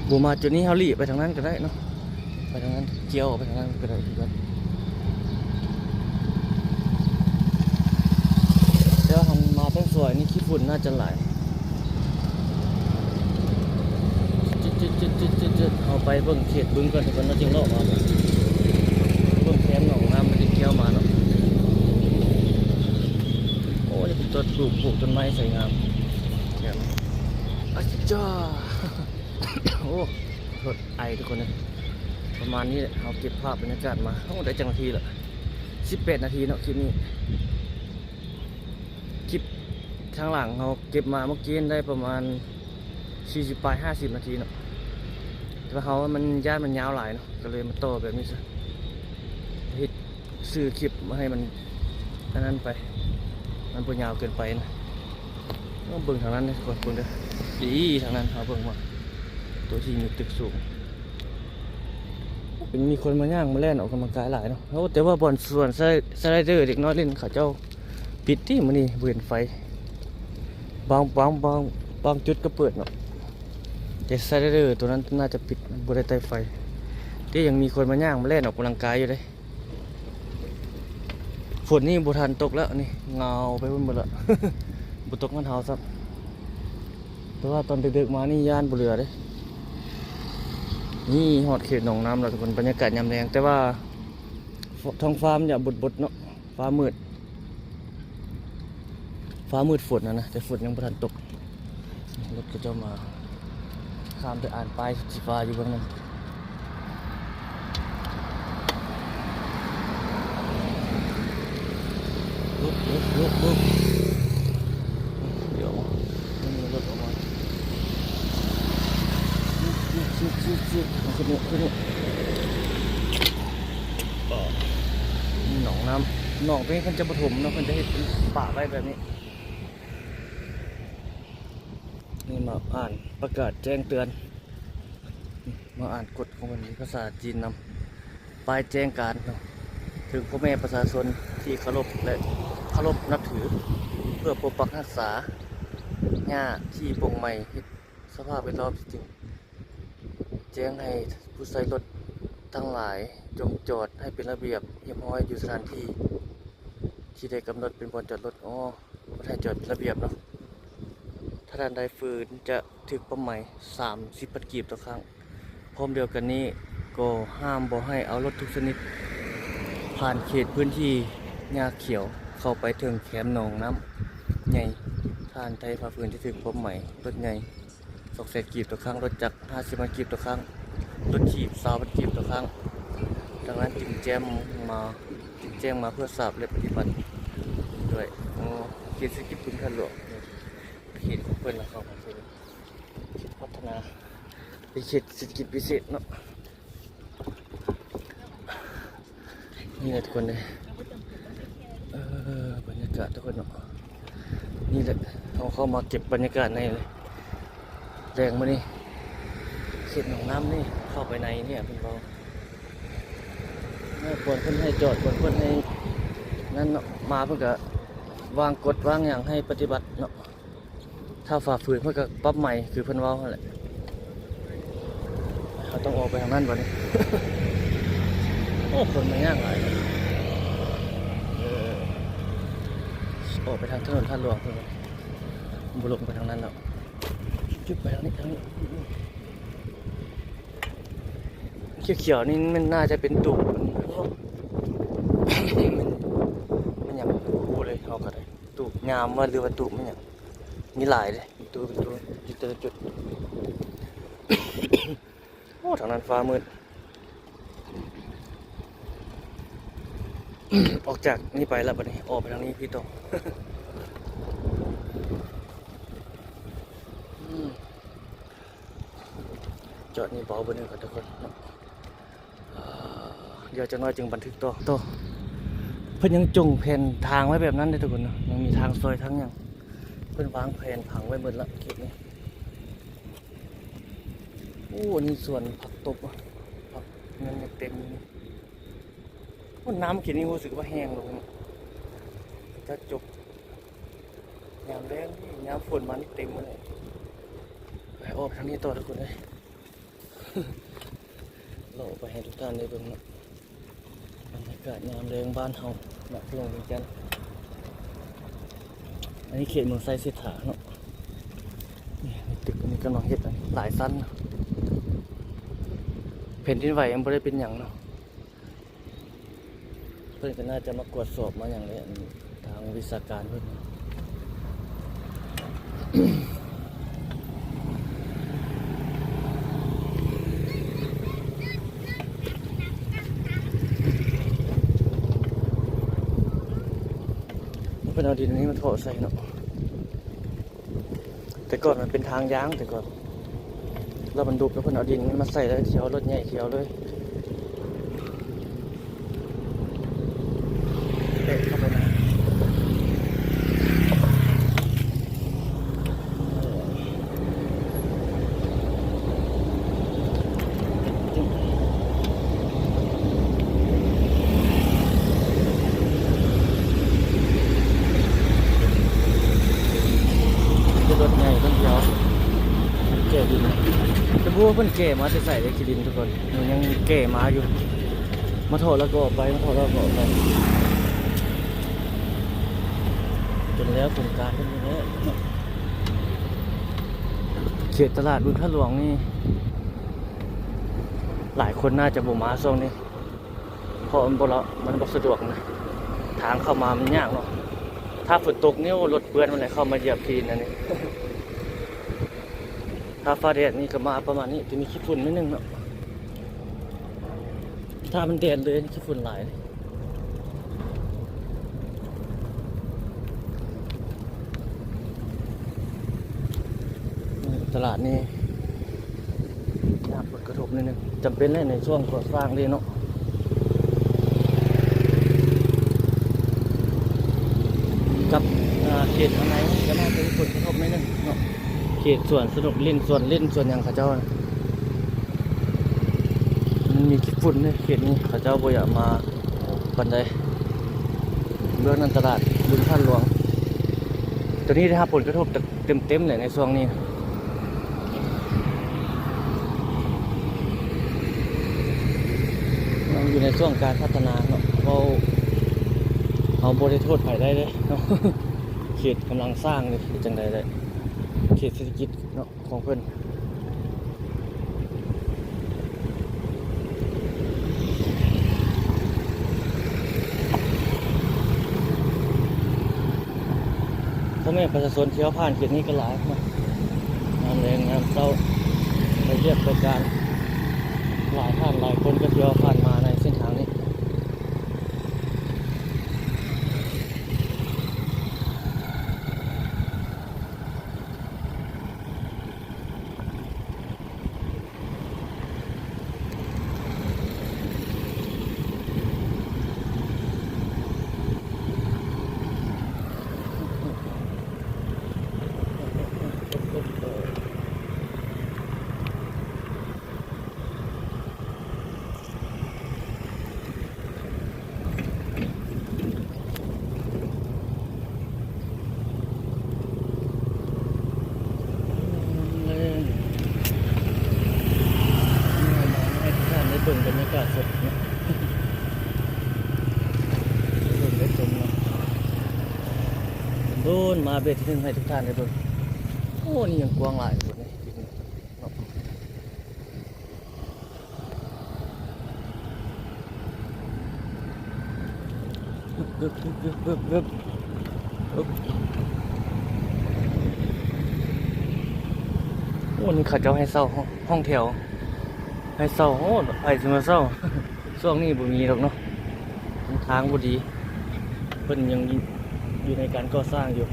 ບໍ່ມາຈຸດນີ້ ເຮົາຫຼີກໄປທາງນັ້ນກໍໄດ້ເນາະ ໄປທາງນັ້ນ ກ່ຽວໄປທາງນັ້ນກໍໄດ້ຄືກັນ. ແຕ່ວ່າເຮົາມາແຕ່ງສວຍນີ້ ຂີ້ຝຸ່ນໜ້າຈະຫຼາຍ. ຈຶດໆ ເຮົາໄປເບິ່ງເຂດບຶງກ່ອນ ກ່ອນເຮົາຈຶ່ງເລາະມາ ເບິ່ງແຄມໜອງນ້ຳ ມັນຈະກ່ຽວມາເນາະ. ໂອ້ ນີ້ເປັນຕົ້ນປູກ ປູກຕົ້ນໄມ້ໄຊງາມແຄມນີ້. ອາຈາ ໂອ້ ໂທດ ໄອທຸກຄົນເອີຍ. ປະມານນີ້ແຫຼະ ເຮົາເກັບພາບບັນຍາກາດມາ ໂອ້ ໄດ້ຈັກນາທີລະ? ສິບແປດນາທີເນາະ ຄລິບນີ້. ຄລິບທາງຫຼັງເຮົາເກັບມາເມື່ອກີ້ໄດ້ປະມານສີ່ສິບປາຍ ຫ້າສິບນາທີເນາະ. ແຕ່ວ່າເຮົາມັນ ຢ້ານມັນຍາວຫຼາຍເນາະ ກໍເລີຍມາຕໍ່ແບບນີ້ຊະ. ເຮັດຊື່ຄລິບມາໃຫ້ມັນອັນນັ້ນໄປ ມັນບໍ່ຍາວເກີນໄປນະ. ເບິ່ງທາງນັ້ນເດີ ເບິ່ງເດີ ດີທາງນັ້ນ ເຮົາເບິ່ງວ່າໂຕທີ່ມີຕຶກສູງ. ເປັນມີຄົນມາຍ່າງມາແລ່ນອອກກຳລັງກາຍຫຼາຍເນາະ. ໂອ້ ແຕ່ວ່າບ່ອນສວນສະໄລເດີເດັກນ້ອຍຫຼິ້ນ ເຂົາເຈົ້າປິດຕິມື້ນີ້ ບໍ່ເຫັນໄຟ. ບາງ ບາງ ບາງ ບາງຈຸດກໍເປີດເນາະ ແຕ່ສະໄລເດີໂຕນັ້ນໜ້າຈະປິດ ບໍ່ໄດ້ໄຕ້ໄຟ. ແຕ່ຍັງມີຄົນມາຍ່າງມາແລ່ນອອກກຳລັງກາຍຢູ່ເດ້. ຝົນນີ້ບໍ່ທັນຕົກແລ້ວນີ້ ເຫງົາໄປເບິດແລ້ວ ບໍ່ຕົກຮອດເຮົາຊ້ຳ. ແຕ່ວ່າຕອນດຶກໆມານີ້ຢ້ານບໍ່ເຫຼືອເດ້. ນີ້ຮອດເຂດໜອງນ້ຳແລ້ວທຸກຄົນ ບັນຍາກາດຍາມແລງ ແຕ່ວ່າທ້ອງຟ້າມັນຈະບົດໆເນາະ ຟ້າມືດ ຟ້າມືດຝົນຫັ້ນນະ ແຕ່ຝົນຍັງບໍ່ທັນຕົກ. ລົດເຂົາເຈົ້າມາ ຂ້າມໄປອ່ານປ້າຍສີຟ້າຢູ່ເບື້ອງນັ້ນ. ລົດ ລົດ ລົດ ລົດ ດຽວ ມັນມີລົດອອກມາ ຂຶ້ນນີ້ ຂຶ້ນນີ້ ຂຶ້ນນີ້. ໜອງນ້ຳ ໜອງຕົວນີ້ເພິ່ນຈະບໍ່ຖົມເນາະ ເພິ່ນຈະເຮັດເປັນປະໄວ້ແບບນີ້. ນີ້ມາອ່ານປະກາດແຈ້ງເຕືອນ ມາອ່ານກົດຂອງເພິ່ນເປັນພາສາຈີນນຳ ປ້າຍແຈ້ງການເນາະ ເຖິງພໍ່ແມ່ປະຊາຊົນທີ່ເຄົາລົບ ແລະ ເຄົາລົບນັບຖື ເພື່ອປົກປັກຮັກສາຫຍ້າທີ່ປົ່ງໄໝ້ ເຮັດສະພາບແວດລ້ອມທີ່ຈະແຈ້ງໃຫ້ຜູ້ໃຊ້ລົດທັງຫຼາຍຈົ່ງຈອດໃຫ້ເປັນລະບຽບຮຽບຮ້ອຍຢູ່ສະຖານທີ່ທີ່ໄດ້ກຳນົດເປັນບ່ອນຈອດລົດ. ອໍ ເພິ່ນໃຫ້ຈອດເປັນລະບຽບເນາະ ຖ້າທ່ານໃດຝືນຈະຖືກປັບໃໝສາມສິບພັນກີບຕໍ່ຄັ້ງ. ພ້ອມດຽວກັນນີ້ກໍຫ້າມບໍ່ໃຫ້ເອົາລົດທຸກຊະນິດຜ່ານເຂດພື້ນທີ່ຫຍ້າຂຽວເຂົ້າໄປເຖິງແຄມໜອງນ້ຳໃຫຍ່. ທ່ານໃດຝ່າຝືນຈະຖືກປັບໃໝລົດໃຫຍ່ ສອງແສນກີບຕໍ່ຄັ້ງ, ລົດຈັກຫ້າສິບພັນກີບຕໍ່ຄັ້ງ, ລົດຖີບຊາວພັນກີບຕໍ່ຄັ້ງ. ດັ່ງນັ້ນຈຶ່ງແຈ້ງມາ ຈຶ່ງແຈ້ງມາເພື່ອຊາບ ແລະ ປະຕິບັດດ້ວຍ. ອໍ ເຂດເສດຖະກິດບຶງທາດຫຼວງ ເຂດຂອງເພິ່ນລະ ເຂົ້າມາເຂດພັດທະນາ ເປັນເຂດເສດຖະກິດພິເສດເນາະ. ນີ້ແຫຼະທຸກຄົນເອີຍ ເອີ ບັນຍາກາດທຸກຄົນເນາະ. ນີ້ແຫຼະ ເຮົາເຂົ້າມາເກັບບັນຍາກາດໃນແລງມື້ນີ້ ເຂດໜອງນ້ຳນີ້ ເຂົ້າໄປໃນນີ້ເພິ່ນເວົ້າ ບ່ອນເພິ່ນໃຫ້ຈອດ ບ່ອນເພິ່ນໃຫ້ນັ້ນເນາະ. ມາເພິ່ນກະວາງກົດວາງຫຍັງໃຫ້ປະຕິບັດເນາະ. ຖ້າຝ່າຝືນເພິ່ນກໍປັບໃໝຄືເພິ່ນເວົ້າຫັ້ນແຫຼະ. ເຮົາຕ້ອງອອກໄປທາງນັ້ນບັດນີ້. ໂອ້ ຄົນມາຍ່າງຫຼາຍ. ເອີ ອອກໄປທາງຖະໜົນທາດຫຼວງເພິ່ນ ບໍ່ລົງໄປທາງນັ້ນແລ້ວ. ຈຸດໄປທາງນີ້ ທາງນີ້. ຂຽວໆນີ້ມັນໜ້າຈະເປັນຕູບ ມັນຫຍັງ ບໍ່ຮູ້ເລີຍ ເຮົາກໍໄດ້ ຕູບຍາມວ່າ ຫຼືວ່າຕູບມັນຫຍັງ ມີຫຼາຍເດ້ ເປັນຕູບ ເປັນຕູບ ຢູ່ແຕ່ລະຈຸດ. ໂອ້ ທາງນັ້ນຟ້າມືດ. ອອກຈາກນີ້ໄປແລ້ວບັດນີ້ ອອກໄປທາງນີ້ພີ້ຕໍ່. ອືມ ຈອດນີ້ເບົາເບີໜຶ່ງກ່ອນທຸກຄົນເນາະ. ອ່າ ດຽວຈັກໜ້ອຍຈຶ່ງບັນທຶກຕໍ່ ຕໍ່. ເພິ່ນຍັງຈົງແຜນທາງໄວ້ແບບນັ້ນເດ້ທຸກຄົນເນາະ ຍັງມີທາງຊອຍທາງຫຍັງ ເພິ່ນວາງແຜນຜັງໄວ້ໝົດລະເຂດນີ້. ໂອ້ ອັນນີ້ສວນຜັກຕົບ ຜັກຫຍັງເຕັມຢູ່ນີ້. ໂອ້ ນ້ຳເຂດນີ້ຮູ້ສຶກວ່າແຫ້ງລົງ ຈະຈົບຍາມແລ້ງ ຍາມຝົນມານີ້ເຕັມໝົດເລີຍ. ໄປ ອອກທາງນີ້ຕໍ່ທຸກຄົນເອີຍ. ເລາະໄປໃຫ້ທຸກທ່ານໄດ້ເບິ່ງເນາະ ບັນຍາກາດຍາມແລງບ້ານເຮົາເນາະ ທີ່ເມືອງວຽງຈັນ. ອັນນີ້ເຂດເມືອງໄຊເສດຖາເນາະ. ນີ້ ຕຶກອັນນີ້ກຳລັງເຮັດ ອັນນີ້ຫຼາຍຊັ້ນ. ແຜ່ນດິນໄຫວມັນບໍ່ໄດ້ເປັນຫຍັງເນາະ. ເພິ່ນກໍໜ້າຈະມາກວດສອບມາຫຍັງແຫຼະ ທາງວິຊາການເພິ່ນ. ເພິ່ນເອົາດິນອັນນີ້ມາເທາະໃສ່ເນາະ. ແຕ່ກ່ອນມັນເປັນທາງຢາງ ແຕ່ກ່ອນ ແລ້ວມັນດຸບ ແລ້ວເພິ່ນເອົາດິນມາໃສ່ ແລ້ວເຂົາເອົາລົດໃຫຍ່ເຂົາເອົາເລີຍ ເຕະເຂົ້າໄປນະ. ມີແຕ່ລົດໃຫຍ່ຄົນດຽວແກ່ດິນ ແຕ່ບໍ່ຮູ້ວ່າເພິ່ນແກ່ມາແຕ່ໃສເດ້ ຂີ້ດິນທຸກຄົນ ມັນຍັງແກ່ມາຢູ່ ມາເທາະແລ້ວກໍອອກໄປ ມາເທາະແລ້ວກໍອອກໄປ ຈົນແລ້ວໂຄງການເພິ່ນນີ້ແຫຼະ. ເຂດຕະຫຼາດບຶງທາດຫຼວງນີ້ ຫຼາຍຄົນໜ້າຈະບໍ່ມາຊ່ວງນີ້ ເພາະມັນບໍ່ລະ ມັນບໍ່ສະດວກນະ ທາງເຂົ້າມາມັນຍາກເນາະ. ຖ້າຝົນຕົກນີ້ ໂອ້ ລົດເປື້ອນໝົດແຫຼະ ເຂົ້າມາຢຽບຂີ້ດິນອັນນີ້. ຖ້າຟ້າແດດນີ້ກໍມາປະມານນີ້ ຈະມີຂີ້ຝຸ່ນໜ້ອຍໜຶ່ງເນາະ. ຖ້າມັນແດດເລີຍນີ້ ຂີ້ຝຸ່ນຫຼາຍ. ຕະຫຼາດນີ້ໄດ້ຮັບຜົນກະທົບໜ້ອຍໜຶ່ງ ຈຳເປັນແຫຼະ ໃນຊ່ວງກໍ່ສ້າງເດ້ເນາະ ກັບ ເຂດທາງໃນກໍໜ້າຈະມີຜົນກະທົບໜ້ອຍໜຶ່ງເນາະ ເຂ ເຂດສວນສະໜຸກຫຼິ້ນ ສວນຫຼິ້ນ ສວນຫຍັງເຂົາເຈົ້ານະ ມັນມີຂີ້ຝຸ່ນເດ້ ເຂດນີ້ເຂົາເຈົ້າບໍ່ຢາກມາປານໃດ. ເບື້ອງນັ້ນຕະຫຼາດບຸນທາດຫຼວງ ໂຕນີ້ໄດ້ຮັບຜົນກະທົບເຕັມໆເລີຍໃນຊ່ວງນີ້. ຍັງຢູ່ໃນຊ່ວງການພັດທະນາເນາະ ເວົ້າ ເຮົາບໍ່ໄດ້ໂທດໃຜໄດ້ເດ້ເນາະ ເຂດກຳລັງສ້າງນີ້ ເຮັດຈັ່ງໃດໄດ້ ເຂດເສດຖະກິດເນາະ ຂອງເພິ່ນ. ພໍ່ແມ່ປະຊາຊົນທີ່ເຮົາຜ່ານເຂດນີ້ກໍຫຼາຍເນາະ ຍາມແລງຍາມເຊົ້າ ໄປວຽກໄປການ ຫຼາຍທ່ານຫຼາຍຄົນກໍທີ່ເຮົາຜ່ານມາໃນເສັ້ນທາງນີ້. ໃຫ້ທຸກທ່ານໄດ້ເບິ່ງບັນຍາກາດສົດເນາະ ໄດ້ເບິ່ງໄດ້ຊົມເນາະ ໂດນມາເທື່ອທີໜຶ່ງໃຫ້ທຸກທ່ານໄດ້ເບິ່ງ. ໂອ້ ນີ້ຍັງກວ້າງຫຼາຍພຸ້ນເດ້ ເນາະ. ໂອ້ ນີ້ເຂົາເຈົ້າໃຫ້ເຊົ່າຫ້ອງ ຫ້ອງແຖວ ໃຫ້ເຊົ່າ. ໂອ້ ໃຜຊິມາເຊົ່າ ຊ່ວງນີ້ບໍ່ມີດອກເນາະ ທາງບໍ່ດີ ເພິ່ນຍັງຢູ່ໃນການກໍ່ສ້າງຢູ່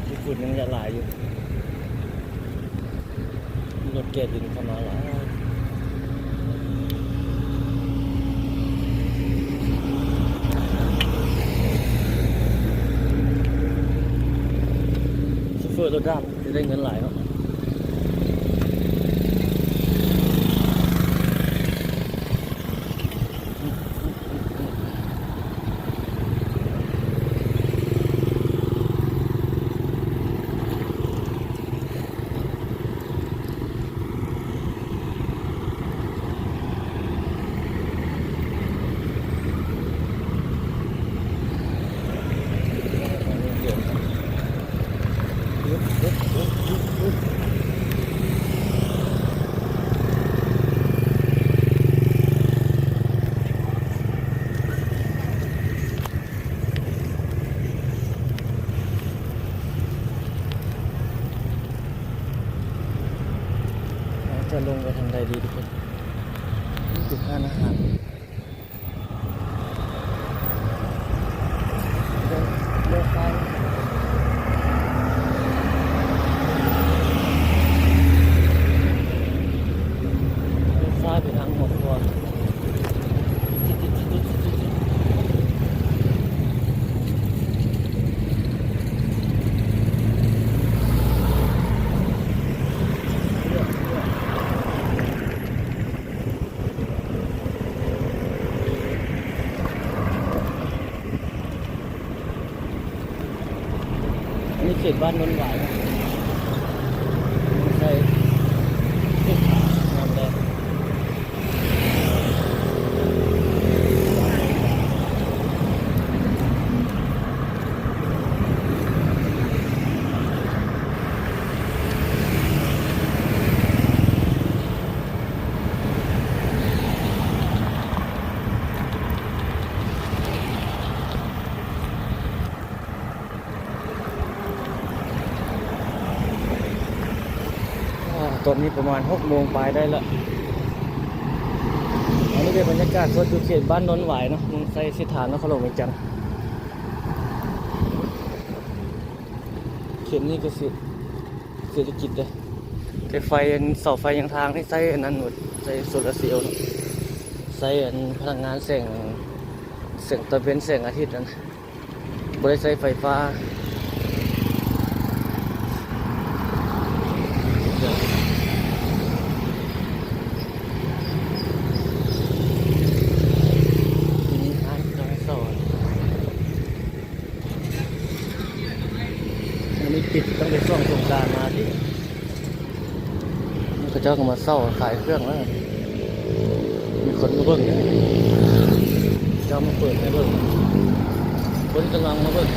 ຂີ້ຝຸ່ນຍັງຫຼາຍຢູ່ ມີລົດແກ່ດິນເຂົ້າມາຫຼາຍ. ໂຊເຟີລົດດ້າມ ຈະໄດ້ເງິນຫຼາຍເນາະ. ເຮົາຈະລົງໄປທາງໃດດີທຸກຄົນ? ນີ້ຄືຮ້ານອາຫານ. ອັນນີ້ເຂດບ້ານໂນນຫວາຍນະ ໃສ່ເຂດງາມແດ. ອາ ຕອນນີ້ປະມານຫົກໂມງປາຍໄດ້ລະ. ອັນນີ້ເປັນບັນຍາກາດສົດຢູ່ເຂດບ້ານໂນນຫວາຍເນາະ ເມືອງໄຊເສດຖາ ນະຄອນຫຼວງວຽງຈັນ. ເຂດນີ້ກະເສດ ເສດຖະກິດເດ້ ແຕ່ໄຟ ອັນເສົາໄຟຫຍັງທາງນີ້ໃຊ້ອັນນັ້ນໝົດ ໃຊ້ໂຊລາເຊວເນາະ ໃຊ້ອັນພະລັງງານແສງ ແສງຕາເວັນ ແສງອາທິດຫັ້ນ ບໍ່ໄດ້ໃຊ້ໄຟຟ້າ. ທີ່ນີ້ຮ້ານກາແຟຊອນ ອັນນີ້ປິດຕັ້ງແຕ່ຊ່ວງສົງການມາຕິ ເຂົາເຈົ້າກໍມາເຊົ່າຂາຍເຄື່ອງແລ້ວ ມີຄົນມາເບິ່ງ ເຈົ້າມາເປີດໃຫ້ເບິ່ງ ຄົນກຳລັງມາເບິ່ງ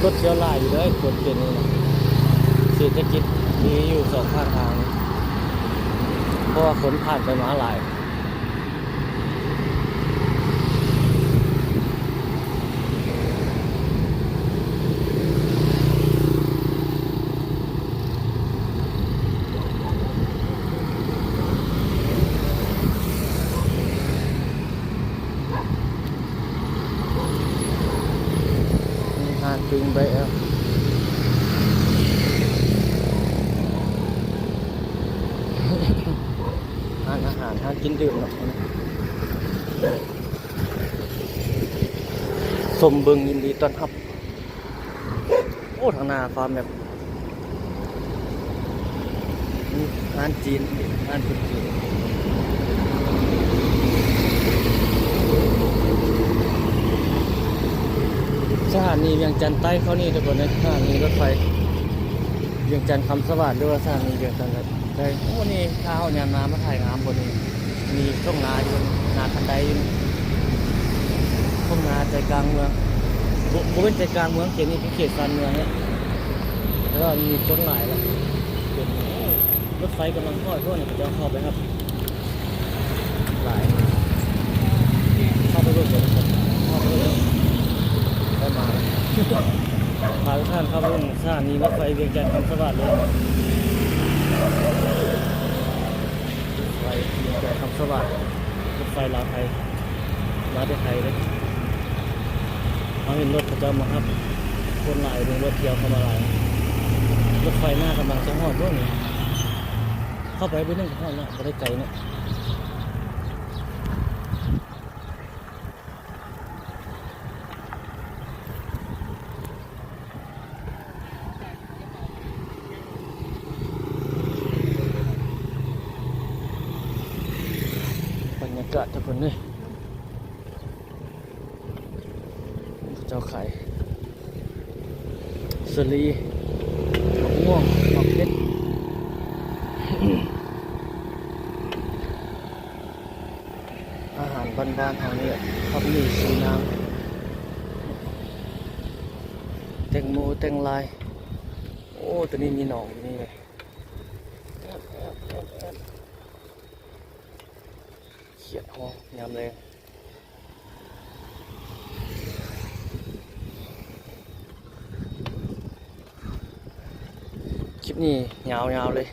ລົດທ່ຽວຫຼາຍຢູ່ເດີ ຄົນເປັນນີ້ນະ ເສດຖະກິດດີຢູ່ສອງຂ້າງທາງ ເພາະວ່າຄົນຜ່ານໄປມາຫຼາຍ. ຮ້ານປີ້ງແບບ ຮ້ານອາຫານ ຮ້ານກິນດື່ມເນາະ ຊົມເບິ່ງຍິນດີຕ້ອນຮັບ. ໂອ້ ທາງໜ້າຟາມແບບ ມີຮ້ານຈີນ ຮ້ານຄົນຈີນ. ສະຖານີວຽງຈັນໃຕ້ເຂົ້ານີ້ທຸກຄົນເອີຍ ສະຖານີລົດໄຟວຽງຈັນຄຳສະຫວາດ ຫຼືວ່າສະຖານີວຽງຈັນໃຕ້. ໂອ້ ນີ້ຖ້າເຮົາຍາມມາ ມາຖ່າຍງາມບໍ່ນີ້. ມີທົ່ງນາຢູ່ ນາຄັນໄດຢູ່ ທົ່ງນາໃຈກາງເມືອງ ບໍ່ ບໍ່ແມ່ນໃຈກາງເມືອງ ເຂດນີ້ເປັນເຂດຊານເມືອງແລ້ວ ແຕ່ວ່າມີຄົນຫຼາຍແລ້ວ ເປັນ ໂອ້ ລົດໄຟກຳລັງຮອດ ພວກນີ້ເຂົາເຈົ້າເຂົ້າໄປຮັບຫຼາຍ ເຂົ້າໄປເບິ່ງກ່ອນ ເຂົ້າໄປເບິ່ງ ໄດ້ມາແລ້ວ ພາທຸກທ່ານເຂົ້າໄປເບິ່ງສະຖານີລົດໄຟວຽງຈັນຄຳສະຫວາດເລີຍ. ໄຟວຽງຈັນຄຳສະຫວາດ ລົດໄຟລາວໄທ ມາແຕ່ໄທເດ້. ເຮົາເຫັນລົດເຂົາເຈົ້າມາຮັບຄົນຫຼາຍເດ້ ລົດທ່ຽວເຂົ້າມາຫຼາຍ. ລົດໄຟໜ້າກຳລັງຈະຮອດບໍ່ນີ້? ເຂົ້າໄປເບິ່ງໜຶ່ງກໍຮອດເນາະ ບໍ່ໄດ້ໄກເນາະ. ບັນຍາກາດທຸກຄົນເອີຍ ເຂົາເຈົ້າຂາຍສາລີ ໝາກມ່ວງ ໝາກເຜັດ. ອາຫານບ້ານໆເຮົານີ້ແຫຼະ ຜັກໝີ່ຊີນາງ ແຕງໂມ ແຕງລາຍ. ໂອ້ ຕົວນີ້ມີໜອງຢູ່ນີ້ເລີຍ ຂຽດຮ້ອງຍາມແລງ. ຄລິບນີ້ຍາວໆເລີຍ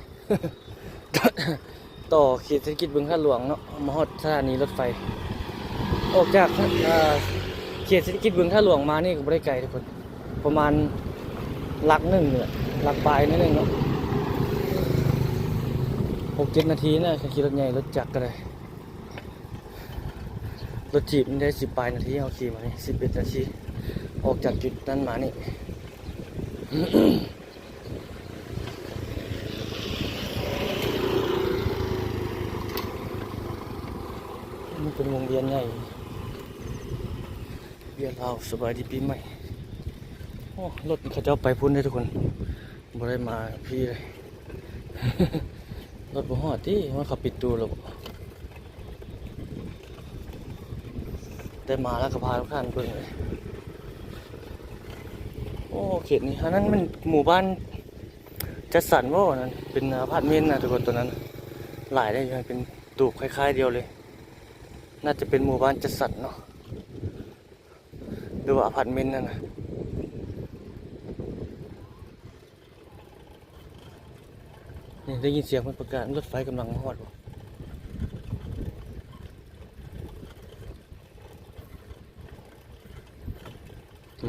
ຕໍ່ເຂດເສດຖະກິດບຶງທາດຫຼວງເນາະ ມາຮອດສະຖານີລົດໄຟ. ອອກຈາກ ເອີ ເຂດເສດຖະກິດບຶງທາດຫຼວງມານີ້ກໍບໍ່ໄດ້ໄກທຸກຄົນ ປະມານຫຼັກໜຶ່ງນີ້ແຫຼະ ຫຼັກປາຍໜ້ອຍໜຶ່ງເນາະ ຫົກເຈັດນາທີນະ ຄັນຂີ່ລົດໃຫຍ່ລົດຈັກກໍໄດ້. ລົດຈີບມັນໄດ້ສິບປາຍນາທີ ເຮົາຂີ່ມານີ້ສິບເອັດນາທີ ອອກຈາກຈຸດນັ້ນມານີ້. ມັນເປັນວົງວຽນໃຫຍ່ ເວຍລາວສະບາຍດີປີໃໝ່. ໂອ້ ລົດເຂົາເຈົ້າໄປພຸ້ນເດ້ທຸກຄົນ ບໍ່ໄດ້ມາພີ້ເລີຍ ລົດບໍ່ຮອດຕິ ວ່າເຂົາປິດຕູແລ້ວບໍ? ໄດ້ມາແລ້ວກໍພາທຸກທ່ານເບິ່ງເລີຍ. ໂອ້ ເຂດນີ້ ອັນນັ້ນມັນໝູ່ບ້ານຈັດສັນບໍ? ອັນນັ້ນເປັນອາພາດເມັນນະທຸກຄົນ ຕົວນັ້ນຫຼາຍເດ້ ເປັນຕູບຄ້າຍໆດຽວເລີຍ ໜ້າຈະເປັນໝູ່ບ້ານຈັດສັນເນາະ. ຫຼືວ່າອາພາດເມັນນັ້ນນະ. ນີ້ໄດ້ຍິນສຽງເພິ່ນປະກາດ ລົດໄຟກຳລັງມາຮອດບໍ?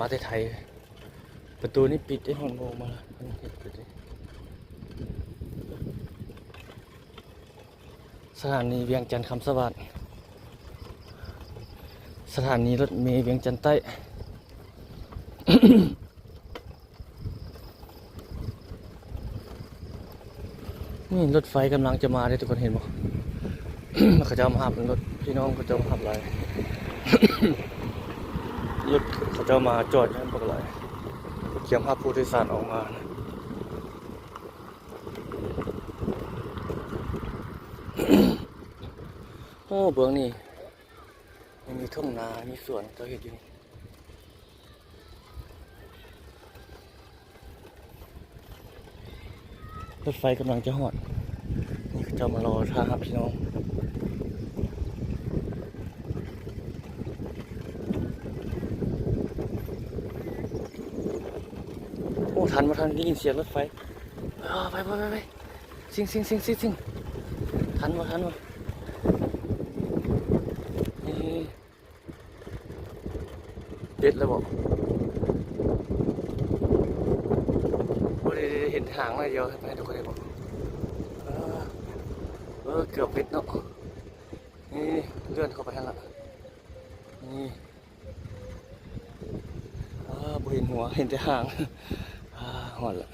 ມາແຕ່ໄທ. ປະຕູນີ້ປິດເດ້ ຫົກໂມງມາ ເພິ່ນເຮັດປິດເດ້. ສະຖານີວຽງຈັນຄຳສະຫວາດ ສະຖານີລົດເມວຽງຈັນໃຕ້. ນີ້ລົດໄຟກຳລັງຈະມາເດ້ ທຸກຄົນເຫັນບໍ່? ເຂົາເຈົ້າມາຮັບ ລົດພີ່ນ້ອງເຂົາເຈົ້າມາຮັບຫຼາຍ ລົດເຂົາເຈົ້າມາຈອດຢູ່ຫັ້ນບັກຫຼາຍ ກຽມຮັບຜູ້ໂດຍສານອອກມາ. ໂອ້ ເບື້ອງນີ້ຍັງມີທົ່ງນາ ມີສວນເຂົາເຮັດຢູ່ນີ້. ລົດໄຟກຳລັງຈະຮອດ ນີ້ເຂົາເຈົ້າມາລໍຖ້າຮັບພີ່ນ້ອງ. ໂອ້ ທັນບໍ່ທັນ ໄດ້ຍິນສຽງລົດໄຟ. ເອີ ໄປ ໄປ ໄປ ໄປ ຊິ່ງ ຊິ່ງ ຊິ່ງ ຊິ່ງ ຊິ່ງ ທັນບໍ່ ທັນບໍ່? ນີ້ ເດັດແລ້ວບໍ່? ໂອ້ ເດ ເດ ເຫັນຫາງໜ້ອຍດຽວ ໃຫ້ດູໄດ້ບໍ່? ເອີ ເອີ ເກືອບເດັດເນາະ. ນີ້ ເລື່ອນເຂົ້າໄປຫັ້ນລະ ນີ້. ອ້າ ບໍ່ເຫັນຫົວ ເຫັນແຕ່ຫາງ. ອ້າ ຮອດລະ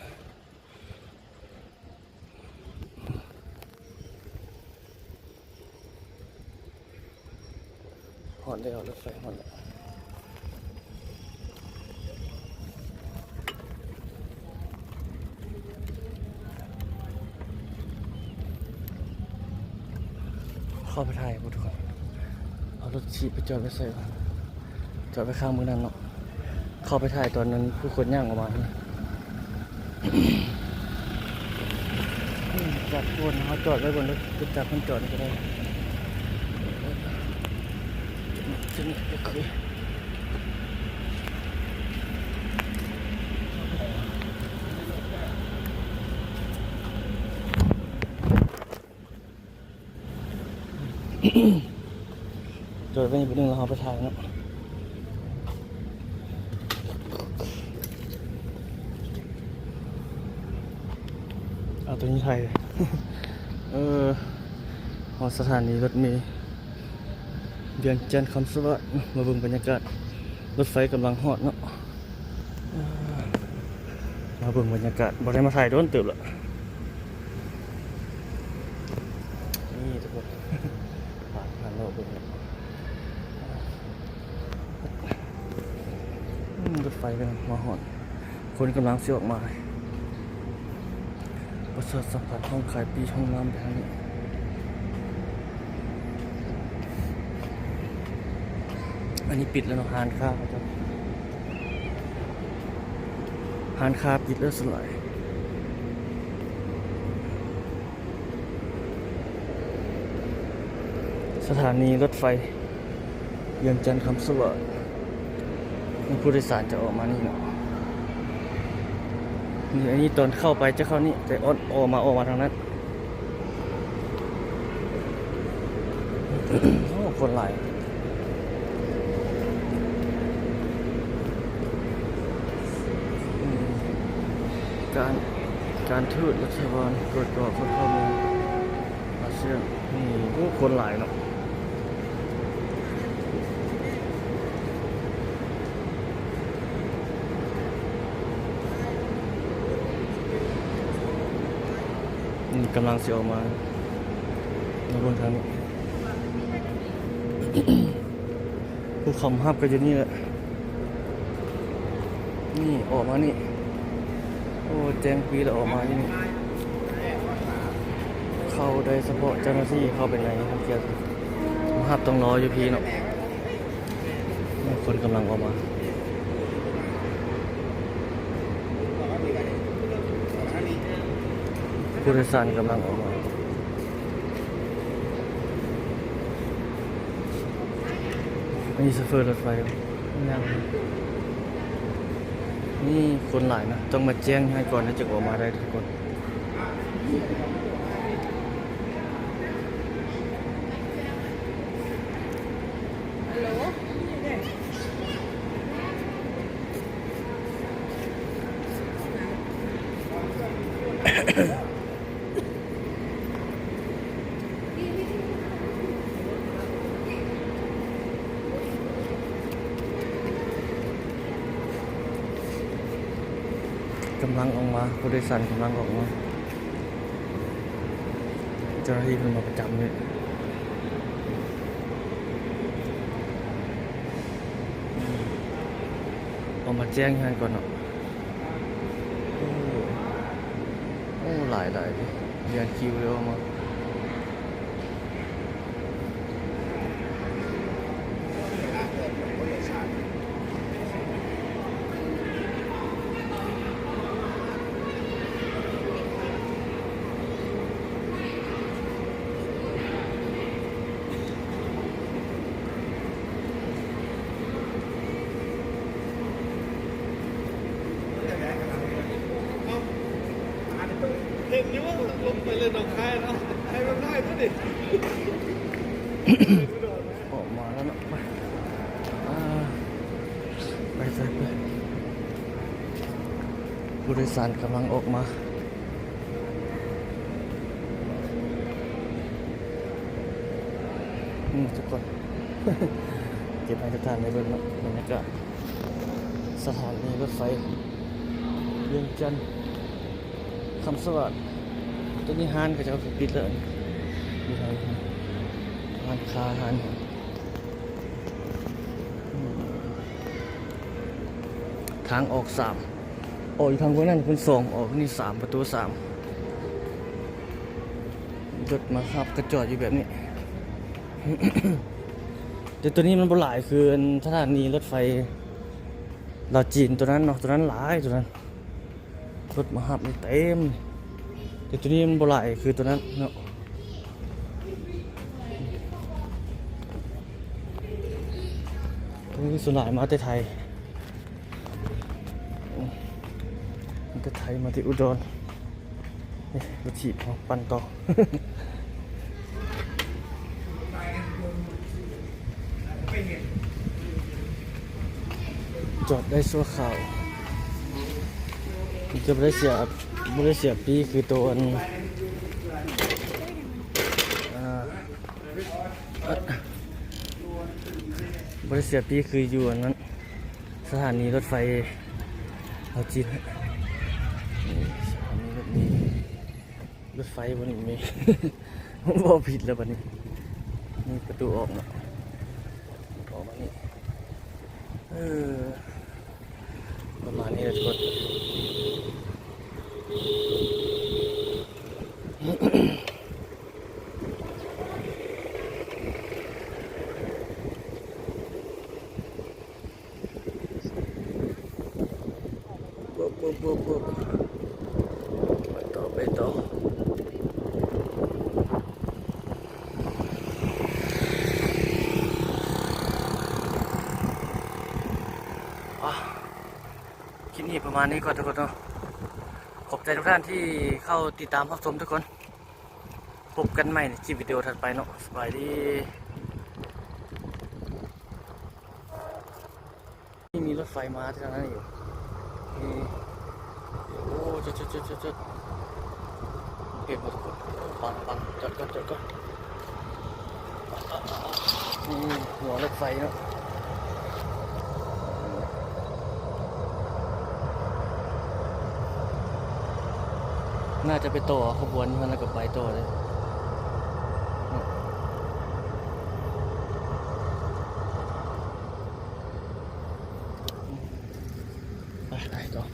ຮອດແລ້ວ ລົດໄຟຮອດແລ້ວ. ເຂົ້າໄປຖ່າຍບໍ່ ທຸກຄົນ? ເອົາລົດຖີບໄປຈອດໄວ້ໃສວະ? ຈອດໄວ້ຂ້າງມື້ນັ້ນເນາະ. ເຂົ້າໄປຖ່າຍຕອນນັ້ນ ຜູ້ຄົນຍ່າງອອກມາ. ຈັກຄົນເຮົາຈອດໄວ້ບົນລົດຈັກ ມັນຈອດນີ້ກໍໄດ້. ຈອດໄວ້ນີ້ແປັບໜຶ່ງ ແລ້ວເຮົາໄປຖ່າຍເນາະ. ເອົາໂຕນີ້ຖ່າຍ. ເອີ ຮອດສະຖານີລົດເມ ວຽງຈັນຄຳສະຫວາດ. ມາເບິ່ງບັນຍາກາດ ລົດໄຟກຳລັງຮອດເນາະ. ມາເບິ່ງບັນຍາກາດ ບໍ່ໄດ້ມາຖ່າຍດົນເຕີບລະ. ນີ້ທຸກຄົນ ພາກັນເລາະເບິ່ງເນາະ. ອືມ ລົດໄຟກຳລັງມາຮອດ ຄົນກຳລັງຊິອອກມາ. ປະຊາສຳພັນຫ້ອງຂາຍປີ້ ຫ້ອງນ້ຳໄປທາງນີ້. ອັນນີ້ປິດແລ້ວເນາະ ຮ້ານຄ້າເຂົາເຈົ້າ ຮ້ານຄ້າປິດແລ້ວສ່ວນຫຼາຍ. ສະຖານີລົດໄຟວຽງຈັນຄຳສະຫວາດ ຜູ້ໂດຍສານຈະອອກມານີ້ເນາະ. ນີ້ ອັນນີ້ຕອນເຂົ້າໄປຈະເຂົ້ານີ້ ແຕ່ອອກມາ ອອກມາທາງນັ້ນ. ໂອ້ ຄົນຫຼາຍ. ການ ການທູດລັດຖະບານກວດກາຄົນເຂົ້າເມືອງອາຊຽນ. ນີ້ ໂອ້ ຄົນຫຼາຍເນາະ. ນີ້ກຳລັງຊິອອກມາ ມາເບິ່ງທາງນີ້. ຜູ້ເຂົ້າມາຮັບກໍຢູ່ນີ້ແຫຼະ. ນີ້ອອກມານີ້ ໂອ້ ແຈ້ງປີ້ແລ້ວອອກມາຢູ່ນີ້. ເຂົ້າໄດ້ສະເພາະເຈົ້າໜ້າທີ່ເຂົ້າໄປໃນ ມາຮັບຕ້ອງລໍຢູ່ພີ້ເນາະ. ຄົນກຳລັງອອກມາ ຜູ້ໂດຍສານກຳລັງອອກມາ. ອັນນີ້ໂຊເຟີລົດໄຟຍັງ ນີ້ຄົນຫຼາຍນະ ຕ້ອງມາແຈ້ງໃຫ້ກ່ອນ ແລ້ວຈຶ່ງອອກມາໄດ້ທຸກຄົນ. ກຳລັງອອກມາ ຜູ້ໂດຍສານກຳລັງອອກມາ. ເຈົ້າໜ້າທີ່ເພິ່ນມາປະຈຳເລີຍ. ອອກມາແຈ້ງຢູ່ຫັ້ນກ່ອນເນາະ. ໂອ້ ໂອ້ ຫຼາຍໆເດ ຮຽງຄິວເລີຍອອກມາ. ເຫັນຢູ່ວ່າລົງໄປເລີຍໜອງຄາຍເນາະ ໃຫ້ມັນນ້ອຍເທົ່ານີ້. ອອກມາແລ້ວເນາະ ໄປ ອ່າ ໄປ ໄປ ໄປ ຜູ້ໂດຍສານກຳລັງອອກມາ. ອືມ ທຸກຄົນ ເກັບໃຫ້ທຸກທ່ານໄດ້ເບິ່ງເນາະ ບັນຍາກາດສະຖານີລົດໄຟວຽງຈັນ ຄຳສະຫວາດ. ຕອນນີ້ຮ້ານເຂົາເຈົ້າກໍປິດແລ້ວ ຢູ່ທາງຮ້ານຄ້າຮ້ານຫຍັງ. ອືມ ທາງອອກສາມ ອອກຢູ່ທາງເບື້ອງນັ້ນເປັນສອງ ອອກນີ້ສາມ ປະຕູສາມ. ລົດມາຮັບກໍຈອດຢູ່ແບບນີ້ ແຕ່ຕົວນີ້ມັນບໍ່ຫຼາຍຄືອັນສະຖານີລົດໄຟລາວຈີນຕົວນັ້ນເນາະ ຕົວນັ້ນຫຼາຍ ຕົວນັ້ນລົດມາຮັບນີ້ເຕັມ ແຕ່ຕົວນີ້ມັນບໍ່ຫຼາຍຄືຕົວນັ້ນເນາະ. ຕົວນີ້ສ່ວນຫຼາຍມາແຕ່ໄທ ມາແຕ່ໄທ ມາແຕ່ອຸດອນ. ນີ້ລົດຖີບເຮົາປັ່ນຕໍ່ ຈອດໄດ້ຊົ່ວຄາວ ຈະບໍ່ໄດ້ເສຍ ບໍ່ໄດ້ເສຍປີ້ຄືໂຕອັນ ອ່າ ບໍ່ໄດ້ເສຍປີ້ຄືຢູ່ອັນນັ້ນ ສະຖານີລົດໄຟເຮົາຈີນ ນີ້ສະຖານີລົດເມ ລົດໄຟບໍ່ນີ້ ມີ ເວົ້າຜິດແລ້ວບັດນີ້. ນີ້ປະຕູອອກເນາະ ອອກມານີ້ ເອີ ປະມານນີ້ແຫຼະທຸກຄົນ. ບຶບ ບຶບ ບຶບ ບຶບ ໄປຕໍ່ ໄປຕໍ່. ອ່າ ຄລິບນີ້ປະມານນີ້ກ່ອນທຸກຄົນເນາະ. ຂອບໃຈທຸກທ່ານທີ່ເຂົ້າຕິດຕາມຮັບຊົມທຸກຄົນ. ພົບກັນໃໝ່ໃນຄລິບວິດີໂອຖັດໄປເນາະ. ສະບາຍດີ. ນີ້ມີລົດໄຟມາທາງນັ້ນຢູ່ ນີ້ ໂອ້ ຈອດ ຈອດ ຈອດ ຈອດ ເຫັນບໍ່ທຸກຄົນ? ບັງ ບັງ ຈອດກ່ອນ ຈອດກ່ອນ. ນີ້ຫົວລົດໄຟເນາະ ໜ້າຈະໄປຕໍ່ຂະບວນຢູ່ຫັ້ນ ແລ້ວກໍໄປຕໍ່ເລີຍເນາະ. ໄປ ໄປຕໍ່.